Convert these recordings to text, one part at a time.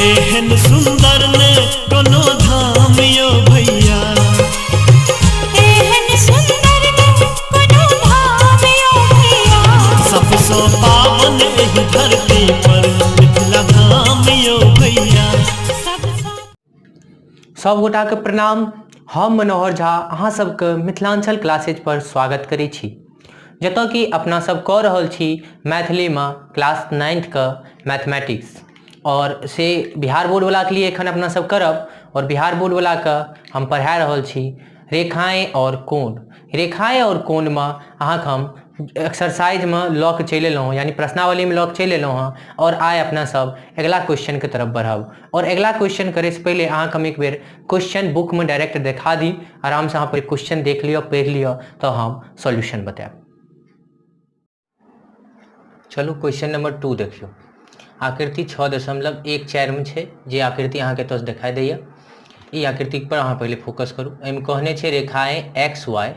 एहन सुंदर ने कोनो धाम यो भैया। एहन सुंदर ने कोनो धाम यो भैया। सबसँ पावन एहि धरती पर मिथिला धाम यो भैया। सब गोटाके प्रणाम। हम मनोहर झा अहाँ सबके मिथिलांचल क्लासेज पर स्वागत करै छी, जतऽ कि अपना सब कऽ रहल छी मैथिलीमे क्लास नाइन्थके मैथमेटिक्स, और से बिहार बोर्डवलाके लिए एखन अपना सब करब। और बिहार बोर्डवलाके हम पढ़ा रहल छी रेखाएँ और कोण। रेखाएँ और कोणमे अहाँके हम एक्सरसाइजमे लऽ कऽ चलि एलहुँ, यानी प्रश्नावलीमे लऽ कऽ चलि एलहुँ हँ। और आइ अपना सब अगिला क्वेश्चनके तरफ बढ़ब। और अगिला क्वेश्चन करैसँ पहिले अहाँके हम एक बेर क्वेश्चन बुकमे डायरेक्ट देखा दी, आरामसँ अहाँ क्वेश्चन देख लिअ, पढ़ि लिअ, तऽ हम सॉल्यूशन बतायब। चलू क्वेश्चन नंबर 2 देखियौ। आकृति 6.14 में छै, जे आकृति अहाँके एतऽसँ देखाइ दैए, ई आकृति पर अहाँ पहिले फोकस करू। एहिमे कहने छै रेखाएँ एक्स वाई,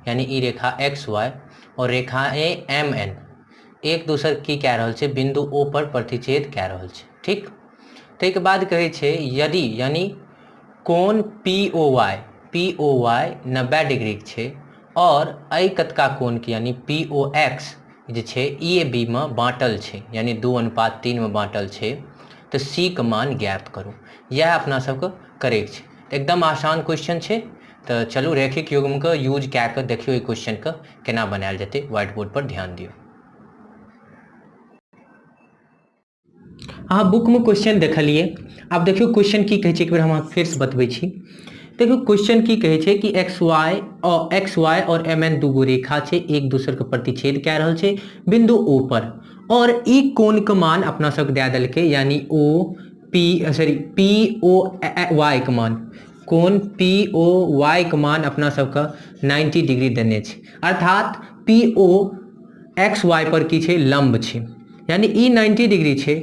यानी ई रेखा एक्स वाई और रेखाएँ एम एन एक दोसर की कए रहल छै, बिंदु ओ पर प्रतिच्छेद कए रहल छै। ठीक, ताहिके बाद कहै छै यदि यानी कोण P O Y, P O Y 90 डिग्रीके छै और एहि कतका कोणके यानी पी ओ एक्स जे छै ए बी मे बाँटल छै, यानी 2:3 मे बाँटल छै, तऽ सी के मान ज्ञात करू। इएह अपना सबके करैके छै। एकदम आसान क्वेश्चन छै। तऽ चलू रैखिक युग्मके यूज कए कऽ देखियौ ई क्वेश्चनके केना बनायल जेतै। व्हाइट बोर्ड पर ध्यान दियौ। अहाँ बुकमे क्वेश्चन देखलियै, आब देखियौ क्वेश्चन की कहै छै, एक बेर हम अहाँके फेरसँ बतबै छी। देखियौ क्वेश्चन की कहै छै कि एक्स वाई और एक्स वाई और एम एन दूगो रेखा छै, एक दोसरके प्रतिच्छेद कए रहल छै बिंदु ओ पर, और ई कोणके मान अपना सबके दए देलकै, यानी O P sorry P O Y के मान, कोण पी ओ वाई के मान अपना सबके 90 डिग्री देने छै, अर्थात पी ओ एक्स वाई पर की छै, लंब छै, यानी ई 90 डिग्री छै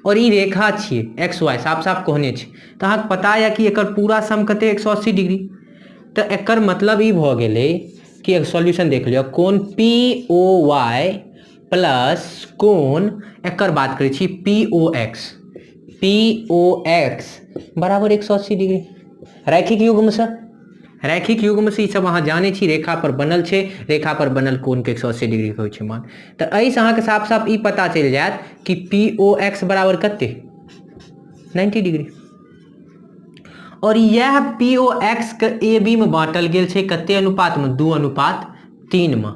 और ई रेखा छियै एक्स वाई, साफ साफ कहने छै। तऽ अहाँके पता यऽ कि एकर पूरा सम कते, 180 डिग्री। तऽ एकर मतलब ई भऽ गेलै कि सॉल्यूशन देख लिअ, कोण पी ओ वाई प्लस कोण, एकर बात करै छी P O X, P O X बराबर 180 डिग्री। रैखिक युग्मसँ, रैखिक युग्मसँ ई सब अहाँ जानै छी, रेखा पर बनल छै, रेखा पर बनल कोणके 180 डिग्री होइ छै मान। तऽ एहिसँ अहाँके साफ साफ ई पता चलि जायत कि पी ओ एक्स बराबर कते, 90 डिग्री। और इएह पी ओ एक्स के ए बी मे बाँटल गेल छै कते अनुपातमे, 2:3 मे,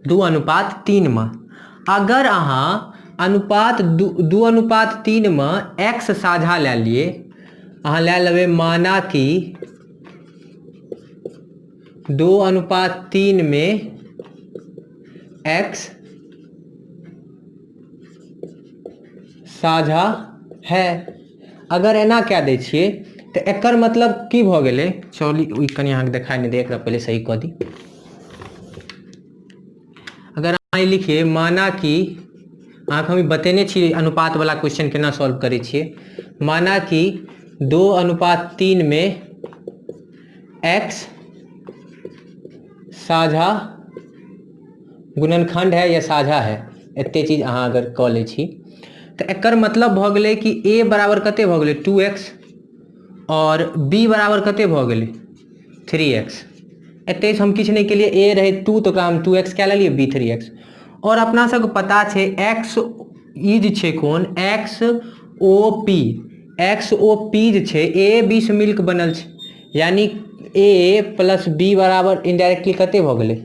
2:3 मे। अगर अहाँ अनुपात 2:3 मे एक्स साझा लए लिए, अहाँ लए लेबै माना कि 2:3 में एक्स साझा है, अगर एना कए दै छियै तऽ एकर मतलब की भऽ गेलै, चलू ई कनि अहाँके देखाइ नहि दै, एकरा पहिले सही कऽ दी। अगर अहाँ ई लिखिए माना कि, अहाँके हम ई बतेने छी अनुपात वाला क्वेश्चन केना सॉल्व करै छियै, माना कि 2:3 में एक्स साझा गुणनखंड है या साझा है, एते चीज अहाँ अगर कऽ लै छी तऽ एकर मतलब भऽ गेलै कि ए बराबर कते भऽ गेलै 2x और बी बराबर कते भऽ गेलै 3x। एते हम किछु नहि केलियै, ए रहै 2 तऽ ओकरा हम 2x कए लेलियै, बी 3x। और अपना सबके पता छै एक्स ई जे छै कोण X O P, X O P जे छै ए बी से मिलके बनल छै, यानी ए प्लस बी बराबर इनडायरेक्टली कते भऽ गेलै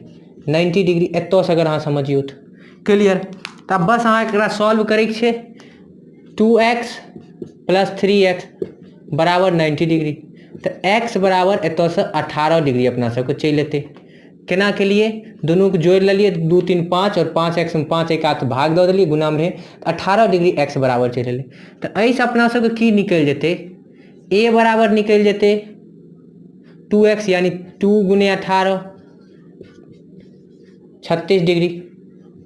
90 डिग्री। एतऽसँ अगर अहाँ समझियौ तऽ क्लियर। तऽ आब बस अहाँ एकरा सॉल्व करैके छै, 2x plus 3x बराबर 90 डिग्री, तऽ एक्स बराबर एतऽसँ 18 डिग्री अपना सबके चलि एतै। केना केलियै, दुनूके जोड़ि लेलियै, 2 3 5 और 5 एक्स में 5 एक आठ भाग दऽ देलियै, गुणामे रहै 18 डिग्री एक्स बराबर चलि एलै। तऽ एहिसँ अपना सबके की निकलि जेतै, ए बराबर निकलि जेतै 2x यानी 2 गुने 18 36 डिग्री,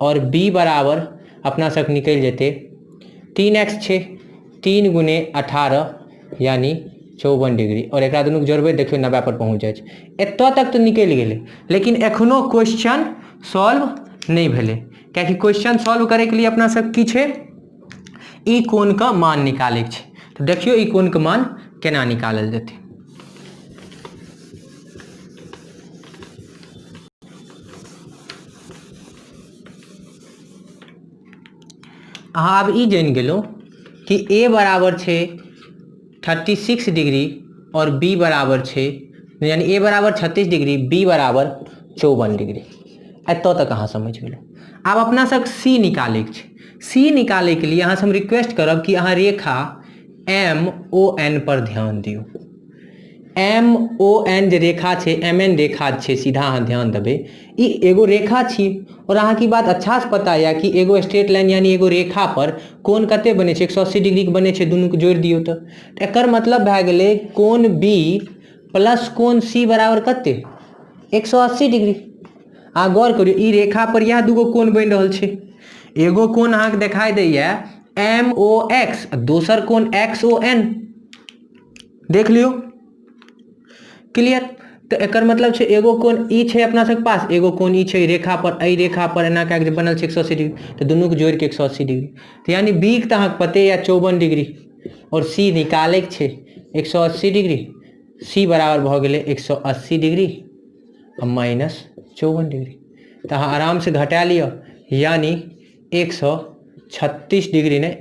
और बी बराबर अपना सबके निकलि जेतै 3x छै, 3 गुने 18 यानी 54 डिग्री, और एकरा दुनूके जोड़बै देखियौ 90 पर पहुँच जाइ छै। एतऽ तक तऽ निकलि गेलै, लेकिन एखनो क्वेश्चन सॉल्व नहि भेलै, कियाकि क्वेश्चन सॉल्व करैके लिए अपना सब की छै, ई कोणके मान निकालैके छै। तऽ देखियौ ई कोणके मान केना निकालल जेतै। अहाँ आब ई जानि गेलहुँ कि ए बराबर छै 36 डिग्री और बी बराबर छै, यानी ए बराबर 36 डिग्री, बी बराबर 54 डिग्री। एतऽ तक अहाँ समझि गेलहुँ। आब अपना सब सी निकालैके छै। सी निकालैके लिए अहाँसँ हम रिक्वेस्ट करब कि अहाँ रेखा एम ओ एन पर ध्यान दियौ। एम ओ एन जे रेखा छै, एम एन रेखा छै, सीधा अहाँ ध्यान देबै, ई एगो रेखा छी और अहाँके ई बात अच्छासँ पता यऽ कि एगो स्ट्रेट लाइन यानी एगो रेखा पर कोण कते बनै छै, 180 डिग्रीके बनै छै, दुनूके जोड़ि दियौ तऽ एकर मतलब भए गेलै कोण बी प्लस कोण सी बराबर कते 180 डिग्री। अहाँ गौर करियौ, ई रेखा पर इएह दूगो कोण बनि रहल छै। एगो कोण अहाँके देखाइ दैए एम ओ एक्स, दोसर कोण एक्स ओ एन, देख लियौ क्लियर। तऽ एकर मतलब छै एगो कोण ई छै अपना सबके पास, एगो कोण ई छै रेखा पर, एहि रेखा पर एना कए कऽ जे बनल छै 180 डिग्री, तऽ दुनूके जोड़ि कऽ 180 डिग्री। तऽ यानी बी के तऽ अहाँके पते यऽ 54 डिग्री और सी निकालैके छै 180 डिग्री, सी बराबर भऽ गेलै 180 डिग्री आ माइनस 54 डिग्री। तऽ अहाँ आरामसँ घटा लिअ, यानी 136 डिग्री नहि,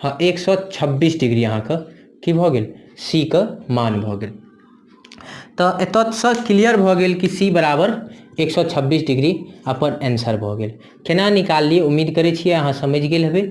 हँ 126 डिग्री अहाँके की भऽ गेल, सी के मान भऽ गेल। तऽ एतऽसँ क्लियर भऽ गेल कि सी बराबर 126 डिग्री अपन आंसर भऽ गेल। केना निकाललियै, उम्मीद करै छियै अहाँ समझि गेल हेबै।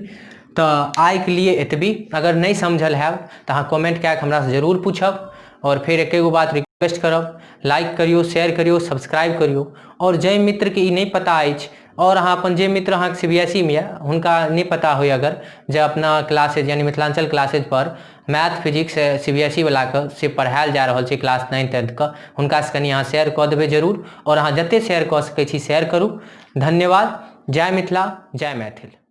तऽ आइके लिए एतबी। अगर नहि समझल हैब तऽ अहाँ कमेंट कए कऽ हमरासँ जरूर पूछब। और फेर एकेगो बात रिक्वेस्ट करब, लाइक करियौ, शेयर करियौ, सब्सक्राइब करियौ। और जाहि मित्रके ई नहि पता अछि, और अहाँ अपन जे मित्र अहाँके सी बी एस ई मे यऽ हुनका नहि पता होय अगर, जे अपना क्लासेज यानी मिथिलांचल क्लासेज पर math physics C B S E वला के से पढ़ायल जा रहल छै क्लास 9 10 के, हुनकासँ कनि अहाँ शेयर कऽ देबै जरूर। और अहाँ जते शेयर कऽ सकै छी शेयर करू। धन्यवाद। जय मिथिला, जय मैथिल।